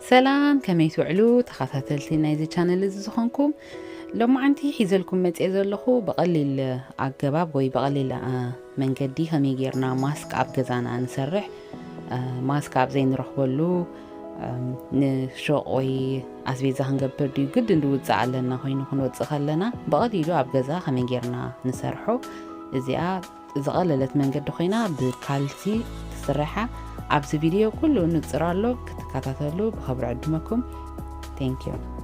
ሰላም፣ ከመይ ትውዕሉ ተኸታተልቲ ናይዚ ቻነል እዚ ዝኾንኩም? ሎማዓንቲ ሒዘልኩም መፅኤ ዘለኹ ብቐሊል ኣገባብ ወይ ብቐሊል መንገዲ ከመይ ጌርና ማስክ ኣብ ገዛና ንሰርሕ። ማስክ ኣብ ዘይንረኽበሉ፣ ንሾቕ ወይ ኣስቤዛ ክንገብር ድዩ ግድን ዝውፅእ ኣለና ኮይኑ ክንወፅእ ከለና ብቐሊሉ ኣብ ገዛ ከመይ ጌርና ንሰርሖ። እዚኣ ዝቐለለት መንገዲ ኮይና ብካልሲ ትስረሓ። ኣብዚ ቪድዮ ኩሉ ንፅር ኣሎ፣ ክትከታተሉ ብኸብሪ ዕድመኩም። Thank you።